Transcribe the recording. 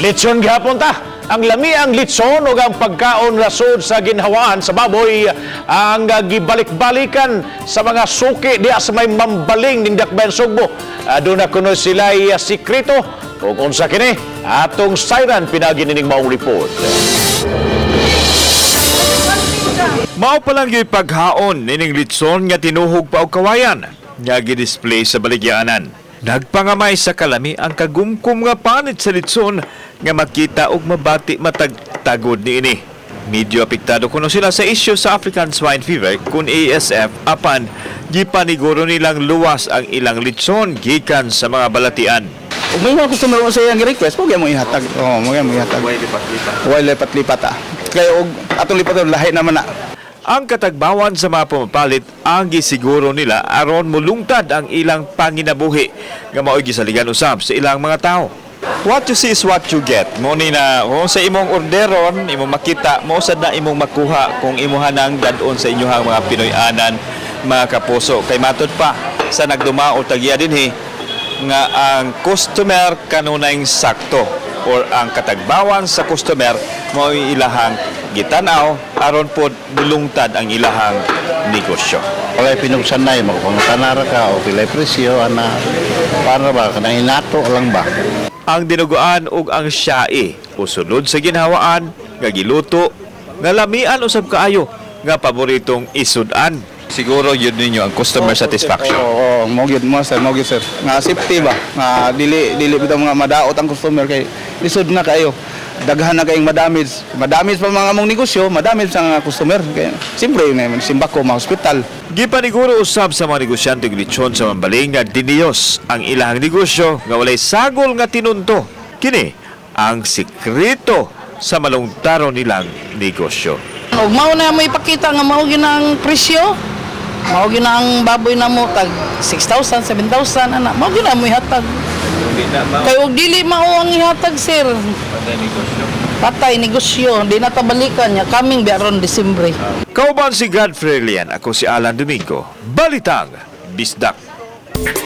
Litson gihapon ta. Ang lamiang litson ug ang pagkaon rasod sa ginhawaan sa baboy ang gibalik-balikan sa mga suki diha sa may Mambaling ning Dakbayan Sugbo. Aduna kuno sila sikreto ug unsa kini atong sayran pinaagi nining maong report. Mao pa lang yung paghaon nining litson nga tinuhog pa og kawayan nga gidisplay sa baligyanan. Nagpangamay sa kalami ang kagumkum nga panit sa litson nga makita og mabati matag tagod niini. Medyo apektado kuno sila sa isyu sa African Swine Fever kun ASF, apan gipaniguro nilang luwas ang ilang litson gikan sa mga balatian. Ug may mga customer mo sa iyang request, mo mo ihatag. Oo, mo mo ihatag. Way lipat-lipat. Way lipat-lipat ah. Kay og atong lipat lahi naman na. Ang katagbawan sa mga pumapalit ang gisiguro nila aron mulungtad ang ilang panginabuhi nga mao'y gisaligan usab sa ilang mga tao. What you see is what you get. Mo ni na kung sa imong orderon, imong makita, mo sad na imong makuha kung imuha nang dad-on sa inyong mga Pinoy-anan, mga kapuso. Kay matud pa sa nagdumao tagiya dinhi nga ang customer kanunay sakto or ang katagbawan sa customer mao ilahang gitanaw aron pod mulungtad ang ilahang negosyo. Walay pinugsanay mo kung tanara ka o pilay presyo ana para ba kanang inato lang ba. Ang dinuguan ug ang syai usulod sa ginhawaan nga giluto nga lamian usab kaayo nga paboritong isud-an. Siguro yun ninyo ang customer satisfaction. Oo, mo gyud mo sir, mo gyud sir. Nga safety ba? Nga dili dili bitaw mga madaot ang customer kay lisod na kayo. Daghan na kayong madamage. Madamage pa mga among negosyo, madamage ang mga customer. Kaya siyempre, simba ko mga hospital. Gipaniguro usab sa mga negosyante og lechon sa Mambaling nga diniyos ang ilahang negosyo nga walay sagol nga tinunto. Kini ang sikreto sa malungtaro nilang negosyo. Og mao na mo ipakita nga mao gyud ang presyo. Mao gyud ang baboy namo tag 6,000, 7,000 ana. Mao gyud na mo ihatag. Kay og dili mao ang ihatag, sir. Patay negosyo, di na ta balikan niya kaming biaron Disyembre. Kauban si Godfrey Lian, ako si Alan Domingo. Balitang Bisdak.